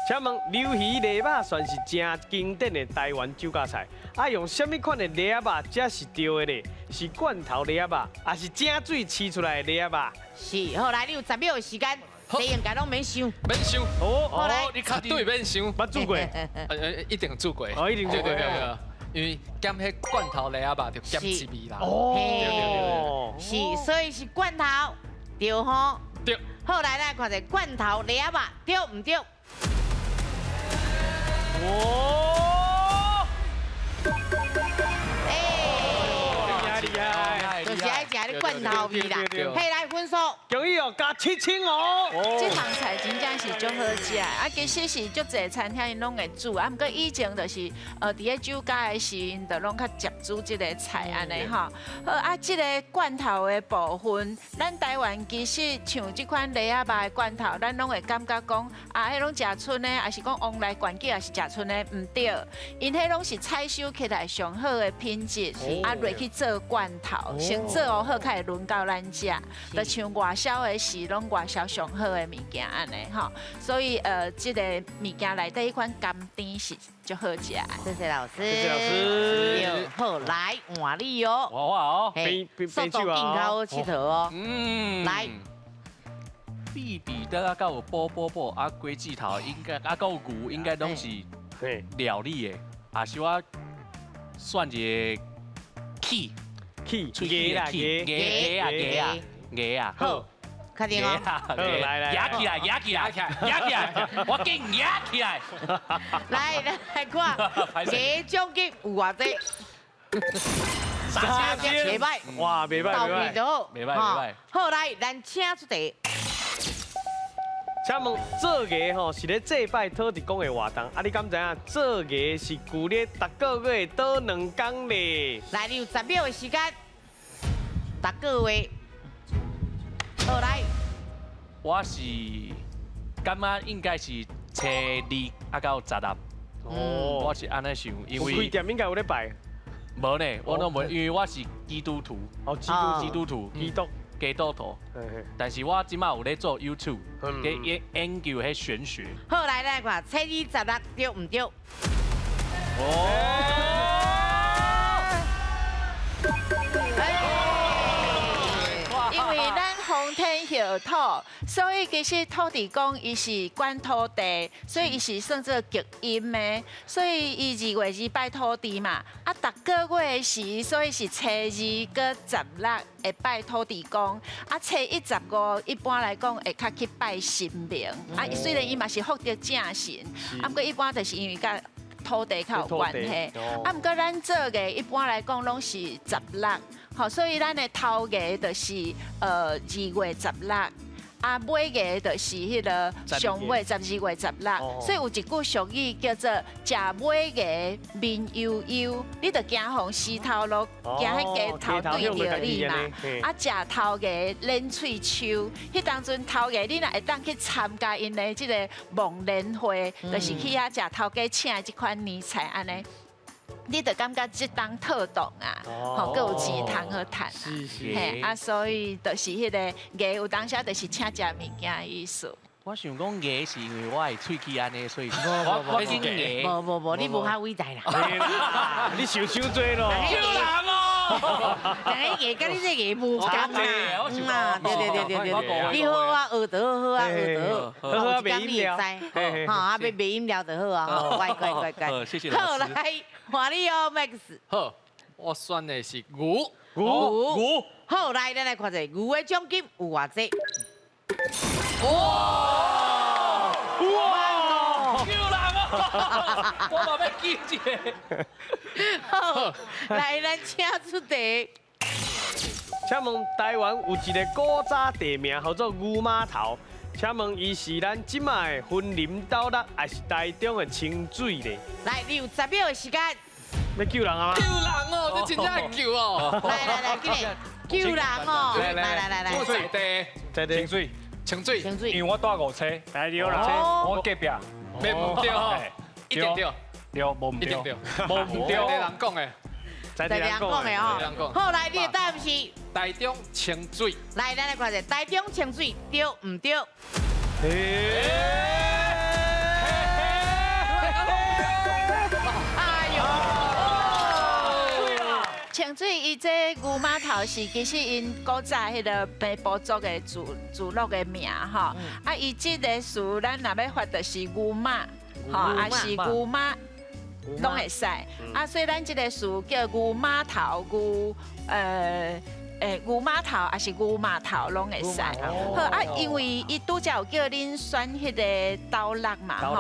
请问鱿鱼螺肉算是真经典的台湾酒家菜，啊，用啥物款的螺仔肉才是对的咧？是罐头螺仔肉，还是井水饲出来的螺仔肉？是，好，来，你有10秒的时间，第应该拢免想，免想。哦，好来，你绝对免想。捌煮过？一定煮过。哦，一定煮过。因为减彼罐头螺仔肉就减一味啦。哦，对。是，所以是罐头，对吼？对。好，来，咱看者罐头螺仔肉对毋对？哦！哎，厉害！就是爱食彼罐头味啦。嘿，来分数，恭喜哦，加7000哦。这项菜真正是足好食，啊，其实是足济餐厅𪜶拢会煮，啊，毋过以前就是，伫咧酒家的时，𪜶就拢较捷煮这个菜按呢吼。好，啊，这个罐头的部分，咱台湾其实像这款螺仔肉的罐头，咱拢会感觉讲，啊，彼拢食賰的，还是讲往来罐子也是食賰的，毋对，𪜶彼拢是采收起来上好的品质，啊，落去做罐头，先做好，才会轮到咱食。就像外销的时，拢外销上好的物件按呢吼，所以这个物件内底彼款甘甜是足好食的。谢谢老师，谢谢老师。好，来换你哦。换我哦，速度紧较好𨑨迌哦。嗯，来。比比的啊，佮有波波波啊，龟子头应该啊，佮有牛应该拢是料理的，啊是我选一个气气，喙齿的气，牙牙啊牙啊牙啊，好，确定哦。好，来来，压起来，压起来，压起来，我紧压起来。来来看，这奖金有偌济？3000，袂歹，哇，袂歹，袂歹，袂歹，袂歹。好，来，咱请出题。請問做牙吼是咧祭拜土地公的活動，啊你敢知影做牙是舊曆逐個月佗兩工咧？來，你有10秒的時間，逐個月。好來，我是感覺應該是初二啊到16。哦，我是按呢想，因為開店應該有咧拜。無呢，我攏無，因為我是基督徒。哦，基督徒，基督。基督徒，但是我這馬有咧做 YouTube，咧研究彼玄學。好，來來看，初二16對毋對？哦。因為咱奉天後土，所以其實土地公伊是管土地，所以伊是算做極陰的，所以伊2月2拜土地嘛。啊，逐個月的時，所以是初二閣16會拜土地公，啊，初一15一般來講會較去拜神明。啊，雖然伊嘛是福德正神，啊，毋過一般就是因為佮土地較有關係。啊，毋過咱做的一般來講攏是16。好，所以咱的頭牙就是2月16，啊尾牙就是彼个上尾12月16。所以有一句俗语叫做“食尾牙面悠悠”，你就惊予舌头路，惊彼鸡头对著你嘛。啊，食头牙练喙须，彼当阵头牙你若会当去参加𪜶的这个忘年会，就是去遐食头家请的这款年菜按呢。你就感觉这当特动啊，吼，阁有钱通好趁啊，嘿啊，所以就是彼个牙有当时就是请食物件的意思。我想講牙是因為我的喙齒按呢，所以我揀牙。無無無，你無較偉大啦。你想傷濟咯。救人哦！人个牙佮你這牙無仝啦。嗯啊，對對對對對，你好啊，學得好啊，學得好。好啊，買飲料。好啊，買飲料就好啊。乖乖乖乖。好，謝謝老師。好來，換你哦，Max。好，我選的是牛。牛。好，來，咱來看一下牛的獎金有偌濟。哇！哇！救人哦！我嘛欲記一下。好，來，咱請出題。請問台灣有一個古早地名號做牛碼頭，請問伊是咱這馬的雲林斗六，還是台中的清水咧？來，你有10秒的時間。欲救人啊嗎？救人哦，這真正會救哦！來來來，緊來救人哦！來來來來，在地，在地清水，清水，清水。因為我住五車，對啦，我隔壁，袂毋對吼，一定對，對，無毋對，無毋對，在地人講的，在地人講的哦。好，來，你的答案是台中清水。來，咱來看一下台中清水對毋對？清水伊這牛碼頭是其實𪜶古早彼个平埔族的聚落的名吼，啊伊這个词咱若欲發就是牛马，吼，抑是牛马攏會使，啊所以咱這个词叫牛碼頭牛牛碼頭抑是牛碼頭攏會使。好啊，因為伊拄才有叫恁選彼个斗六嘛吼，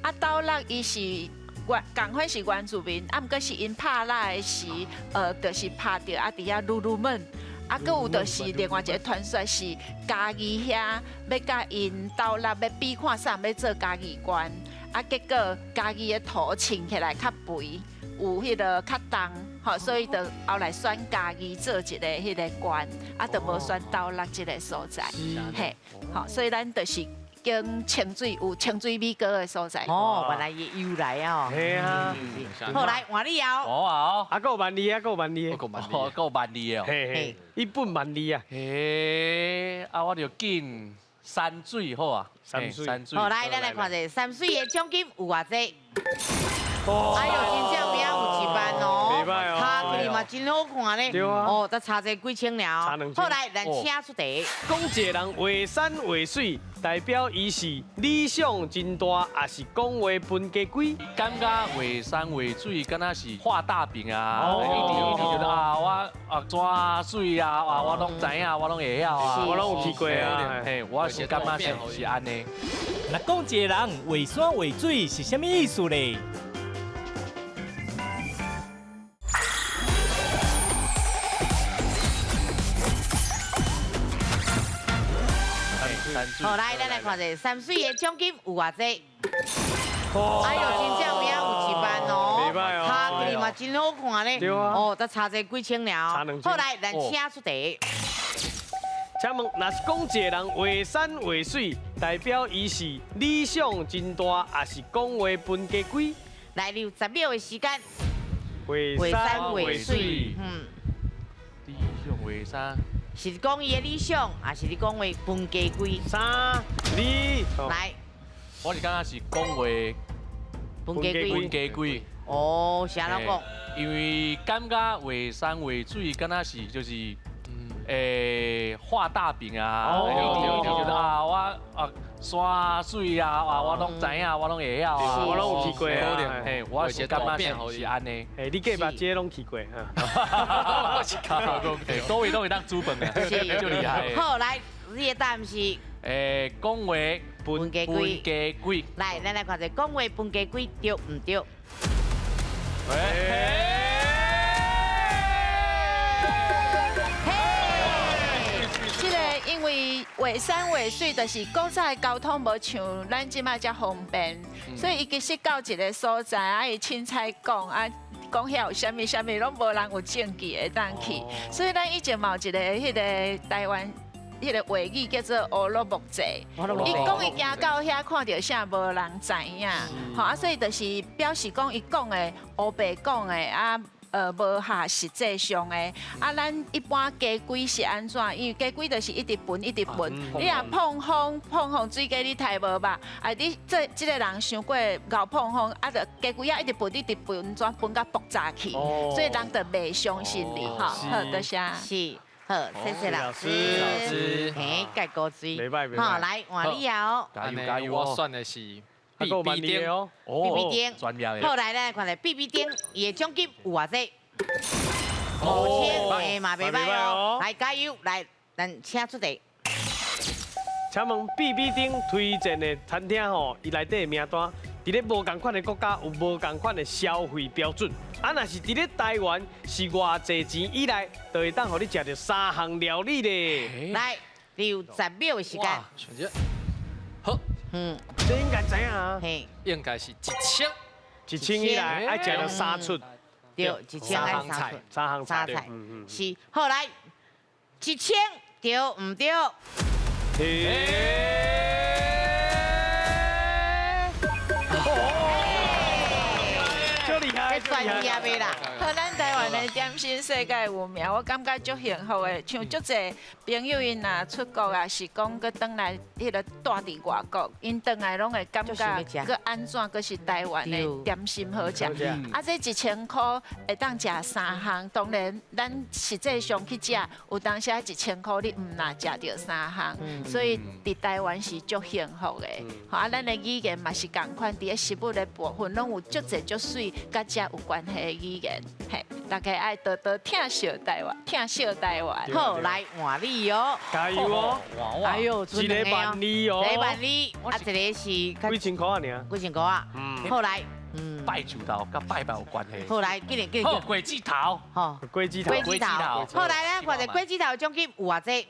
啊斗六伊是。仝款是原住民，啊，毋過是𪜶拍獵的時，就是拍著啊，佇遐擼擼悶，啊，閣有就是另外一个傳說是嘉義遐欲佮𪜶鬥力欲比看啥欲做嘉義縣，啊，結果嘉義的土穿起來較肥，有彼个較重，吼，所以就後來選嘉義做一个彼个縣，啊，就無選斗六這个所在，嘿，好，所以咱就是。經清水有清水米糕的所在。哦，原來伊由來哦。係啊。好來，換你哦。我啊，啊，閣有萬里啊，閣有萬里。閣有萬里哦。嘿嘿，一本萬里啊。嘿，啊，我就揀山水好啊。山水。山水。好，來，咱來看一下山水的獎金有偌濟。哎呦，真正有影有一萬哦。差距嘛真好看咧。哦，才差這幾千爾。好，來，咱請出題。講一個人畫山畫水，代表伊是理想真大，抑是講話分家鬼？感覺畫山畫水，敢若是畫大餅啊！一直一直就是啊，我啊怎水啊，啊我攏知影，我攏會曉啊，我攏有去過啊。嘿，我是感覺是按呢。若講一個人畫山畫水是啥物意思咧？水。好，來，咱來看者三水的獎金有偌濟？哎呦，真正有影有1萬哦，袂歹哦，差距嘛真好看咧。對啊。哦，才差這幾千爾。差2000。好，來，咱請出題。請問，若是講一個人畫山畫水，代表伊是理想真大，抑是講話分家規？來，你有10秒的時間。畫山畫水，理想畫山。是講伊的理想，還是你講話分家規？ 3、2，來。我是感覺是講話分家規。分家規。哦，是按怎講？因為感覺畫山畫水，敢若是就是，畫大餅啊，就是啊，我啊山水啊，啊我攏知影，我攏會曉啊，我攏有去過啊。嘿，我是感覺是按呢。嘿，你隔壁這攏去過哈。我是感覺講，佗位攏會當煮飯的，就厲害。好，來，你的答案是？講話分家規。分家規。來，咱來看者講話分家規對毋對？這個因為畫山畫水，就是古早的交通無像咱這擺遮方便，所以伊其實到一個所在啊，伊凊彩講啊，講遐有啥物啥物，攏無人有證據會當去。所以咱以前嘛有一個彼個台灣彼個話語叫做烏魯木齊，伊講伊行到遐看著啥無人知影，吼啊，所以就是表示講伊講的烏白講的啊。無合實際上的，啊，咱一般家規是按怎？因為家規就是一直聞一直聞，你若碰風碰風水雞你刣無吧？啊，你這個人傷過𠢕碰風，啊，就家規仔一直聞一直聞，怎聞甲爆炸去？所以人就袂相信你，吼。好，多謝。是，好，謝謝老師。嘿，蓋高水。袂歹袂歹。好，來換你哦。加油加油！我選的是 B B 丁哦，B B 丁，專業的。好，來來看咧，B B 丁伊的獎金有偌濟？5000，哎嘛袂歹哦。來加油，來，咱請出題。請問 B B 丁推薦的餐廳吼，伊內底的名單，佇咧無仝款的國家有無仝款的消費標準。啊，若是佇咧台灣是偌濟錢以內，就會當予你食著3項料理咧。來，你有10秒的時間。好。這應該知影啊。嘿，應該是1000。 1000以內愛食著3出。對，1000愛3出。 3項菜。3菜。是，好來，1000對毋對？足厲害，專業的啦。好，咱台灣的點心世界有名，我感覺足幸福的。像足濟朋友𪜶若出國啊，是講閣轉來彼個住佇外國，𪜶轉來攏會感覺閣按怎閣是台灣的點心好食。啊，這1000箍會當食3項，當然咱實際上去食，有當時1000箍你毋若食著3項，所以佇台灣是足幸福的。吼啊，咱的語言嘛是仝款，佇咧食物的部分攏有足濟足媠，佮食有關係的語言。嘿，大家愛多多疼惜台灣，疼惜台灣。好，來換你哦，加油哦！哎呦，一个萬里哦，一个萬里，啊，一個是幾千箍啊，爾，幾千箍啊。好來，拜樹頭佮拜拜有關係。好來，緊緊緊。好，果子頭，吼，果子頭，果子頭。好來，咱看者果子頭獎金有偌濟？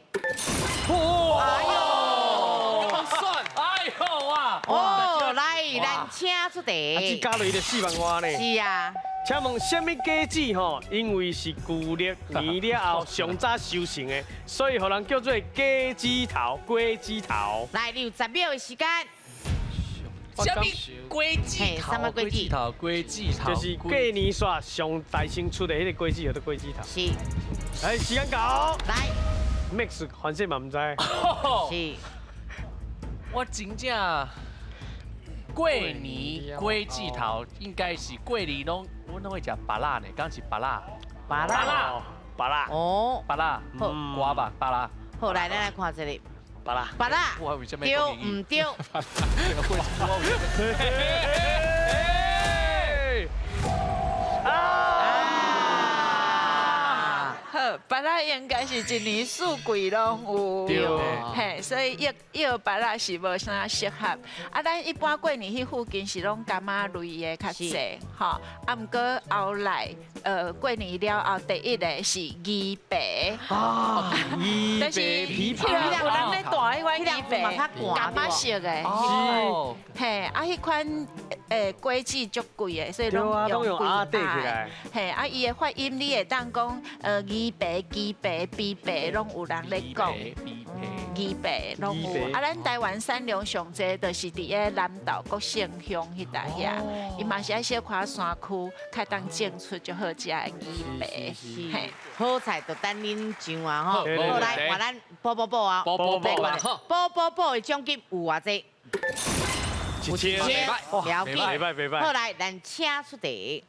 哎呦，算，哎呦哇！哦，來，咱請出題。啊，這加落就4萬外呢。是啊。請問啥物果子吼？因為是舊曆年了後上早收成的，所以予人叫做果子頭。果子頭。來，你有10秒的時間。啥物果子頭？啥物果子頭？果子頭。就是過年煞上大先出的彼個果子，叫做果子頭。是。哎，時間到。來。 Max 反正嘛毋知。是。我真正過年果子頭應該是過年攏，阮攏會食芭樂呢，敢是芭樂？芭樂。芭樂。哦。芭樂。好。瓜吧，芭樂。好，來，咱來看這個。芭樂。芭樂。對毋對？啊！好，好，芭乐应该是一年四季拢有，对，嘿，所以药药芭乐是无啥适合。啊，咱一般过年彼附近是拢柑仔类的较济，吼。啊，毋过后来，过年了后第一个是鱼白，啊，鱼白枇杷，有人咧带彼款鱼白，柑仔色的，是，嘿，啊，彼款果子足贵的，所以拢用鸭底起来。嘿，啊，伊的发音你会当讲，鱼白、鸡白、枇杷，拢有人咧讲。鱼白拢有。啊，咱台湾产量上济，就是伫个南投国姓乡彼搭遐，伊嘛是爱小可山区，较当种出足好食的鱼白。嘿，好菜就等恁上啊吼。好来，换咱补补补啊，补补补啊，补补补的奖金有偌济？一千，了解。袂歹袂歹。好来，咱请出题。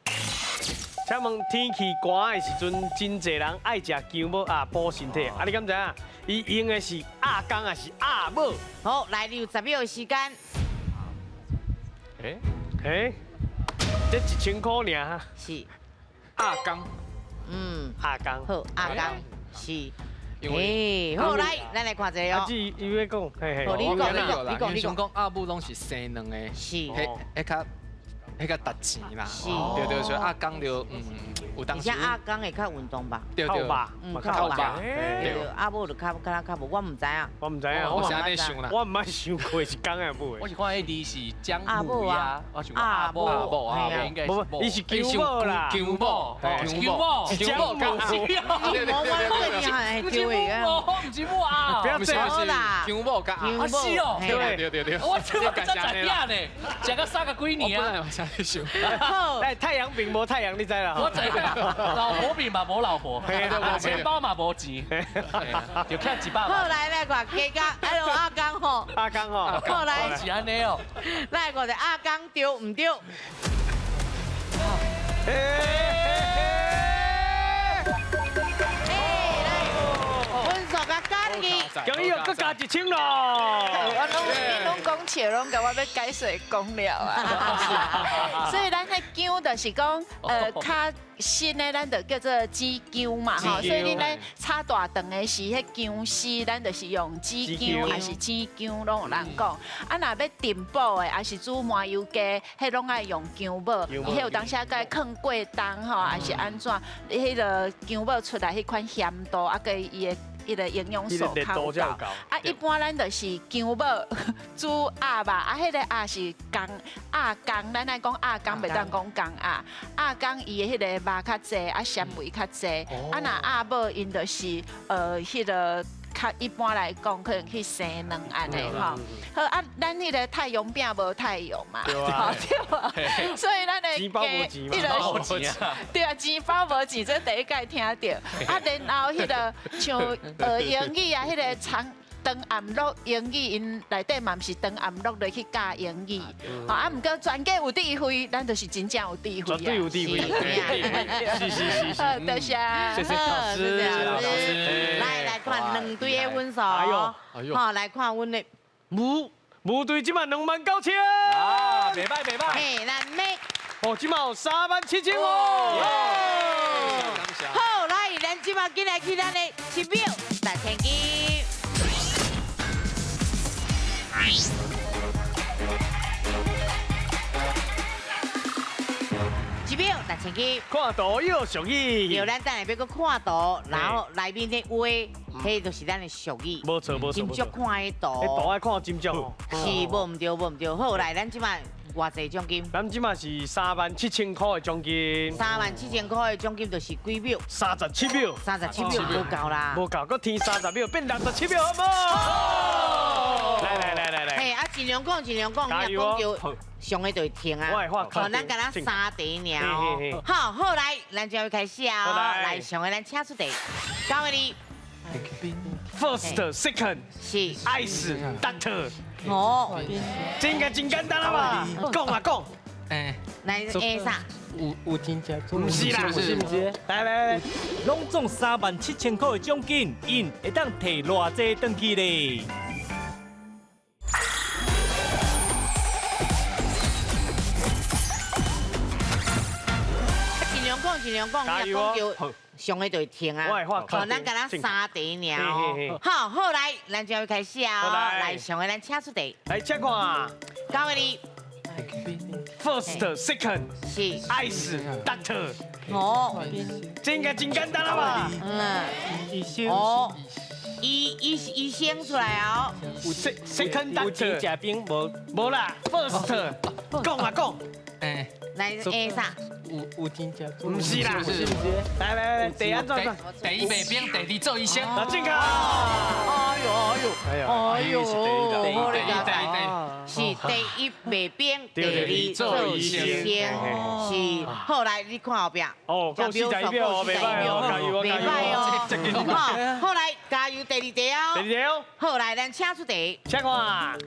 请问天气寒的时阵，真济人爱食姜母鸭补身体。啊，你敢知影？伊用的是鸭公还是鸭母？好，来，你有10秒的时间。欸，这1000块尔。是。鸭公。嗯，鸭公。好，鸭公是。哎，好来，咱来看一下哦。啊，伊欲讲，嘿嘿。你讲，你讲，你讲，你讲。讲鸭母拢是生卵的，是。彼较。彼较值钱啦，对对，所以鸭公就有当时。而且鸭公会较运动吧？对对，较肉。对，鸭母就较较较无，我毋知影。我毋知影，我是按呢想啦。我毋捌想过是公的母的。我是看彼字是姜母鸭，我想讲鸭母，鸭母应该是。伊是姜母啦，姜母，姜母，姜母，对对对对，不是母，不是母鸭，不要这样啦，姜母佮鸭，是哦，对对对对，我这我才知影呢，食到三个几年啊。哎，太阳饼无太阳，你知啦？我知老婆饼嘛无老婆，钱包嘛无钱，就欠100万。好来来看，加加，哎呦阿刚吼，阿刚吼，好来是按呢哦，来看者阿刚对毋对？哎，来，分数甲加入去，恭喜又阁加1000咯。我拢你拢讲笑，拢共我欲解说讲了啊。所以咱彼姜就是讲，较新的咱就叫做紫姜嘛吼。所以恁咧炒大肠的时，彼姜丝咱就是用紫姜，还是青姜拢有人讲。啊，若欲炖补的，还是煮麻油鸡，彼拢爱用姜母。伊彼有当时共囥过冬吼，还是按怎？彼个姜母出来彼款咸度，啊，佮伊的。伊个营养素较有够，啊，一般咱就是姜母煮鸭肉，啊，彼个鸭是公鸭公，咱爱讲鸭公，袂当讲公鸭。鸭公伊的彼个肉较济，啊，纤维较济，啊，若鸭母𪜶就是彼个。较一般来讲，可能去生卵按呢吼。好啊，咱彼个太阳饼无太阳嘛，对无？所以咱的钱包无钱嘛，对啊，钱包无钱，这第一摆听著。啊，然后彼个像学英语啊，彼个长。长暗录英语，𪜶内底嘛毋是长暗录落去教英语，啊，毋过全家有智慧，咱就是真正有智慧啊，绝对有智慧，是是是是，好，多谢，谢谢老师，谢谢老师，来来看两队的分数，哎呦，哎呦，好，来看阮的母母队这马29000，啊，袂歹袂歹，嘿，咱妹，哦，这马有37000哦，好，来，咱这马进来去咱的7秒6000金。1秒6000金，看图有俗语。对，咱等下欲阁看图，然后内面的话，彼就是咱的俗语。无错无错。真足看彼图。彼图爱看真足哦。是，无毋对，无毋对。好，来，咱这马偌济奖金？咱这马是37000块的奖金。37000块的奖金就是几秒？37秒。37秒无够啦。无够，阁添30秒，变67秒，好无？好。来来来来来。嘿，啊，尽量讲，尽量讲，你若讲著上个就会停啊。好，咱敢若3题尔哦。好，好来，咱就要开始啊。来，上个咱请出题，9个字。 First, second，是 Ice Doctor。哦，这应该真简单了吧？讲啊讲。哎，来 A 啥？有真正，毋是啦，不是不是。来来来，拢总37000块的奖金，𪜶会当提偌济转去咧？尽量讲，尽量讲，你若讲著上个就会停啊。好，咱敢若三题尔哦。好，好来，咱就要开始啊。来，上个咱请出题。来，请看。九个字。 First, second，是 Ice, Doctor。哦，这应该真简单了吧？嗯。医生。哦，医生出来哦。有 second 有钱食冰无？无啦，First，讲啊讲。哎，来 A 啥？有钱食，毋是啦，不是不是。来来来，第一怎怎？第一袂冰，第二做医生。啊，正确。哎呦哎呦，哎呦，第一是第一袂冰，第二做医生。是，后来你看后壁。哦，够41秒哦，袂歹哦，加油袂歹哦。好，后来加油第二题哦。第二题哦。好，来，咱请出题。请看。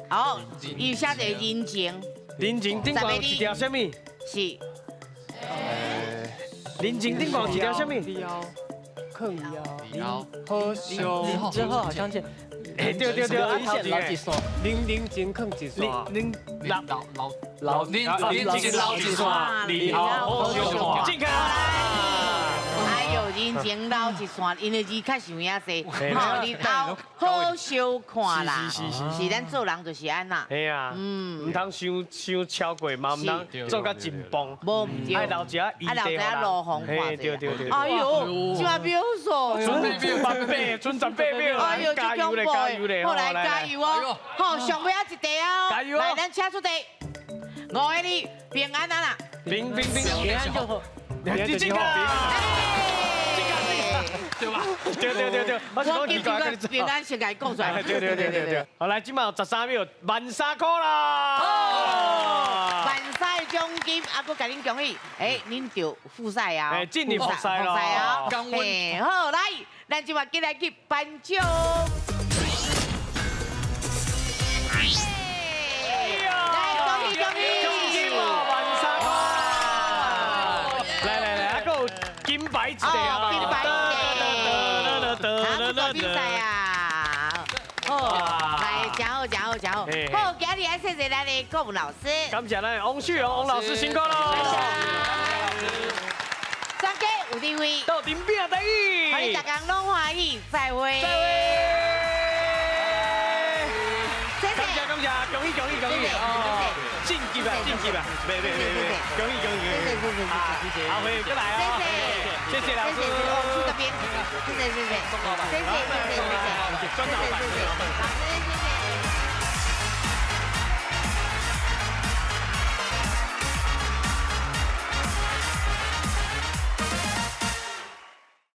好，伊写一个人情。人情顶悬有一条啥物？是。人情顶悬有一条啥物？坑腰，好笑，之后好像是，哎对对对，老一线，零零情坑一线，零老老老零零情老一线，你好笑，进开。哎呦，人情老一线，因为字确实有影济，吼，日后好相看啦。是咱做人就是按那。嘿啊，嗯，毋通伤伤超过，嘛毋通做甲真崩，无毋对，爱留一下余地，爱留一下路风看对对对。哎呦，这秒数，准18，准18秒。哎呦，加油咧，加油咧，好来加油哦！好，上尾仔一题哦，加油！来，咱请出题，五个字，平安啊啦，平平平平安就好，平安就好。对吧？对对对对，我今天平安先共伊讲出来。对对对对对。好来，这摆有13秒，13000块啦！万三奖金，啊，阁共恁恭喜，哎，恁就复赛啊！哎，进入复赛咯！嘿，好来，咱这摆进来去颁奖。来，恭喜恭喜！奖金哦，13000块！来来来，啊，阁有金牌一个啊！金牌一个。啊，做比赛啊！哦，来，真好，真好，真好。好，今日爱谢谢咱的国文老师，感谢咱的王旭荣王老师辛苦咯。专家有智慧，斗阵拼台语，欢迎大家拢欢喜，再会。再会。感谢感谢，恭喜恭喜恭喜！晋级啊，晋级啊！别别别别，恭喜恭喜！谢谢谢谢，阿辉过来啊！谢谢，谢谢老师。谢谢，去这边。谢谢谢谢，谢谢谢谢谢谢，谢谢谢谢，老师谢谢。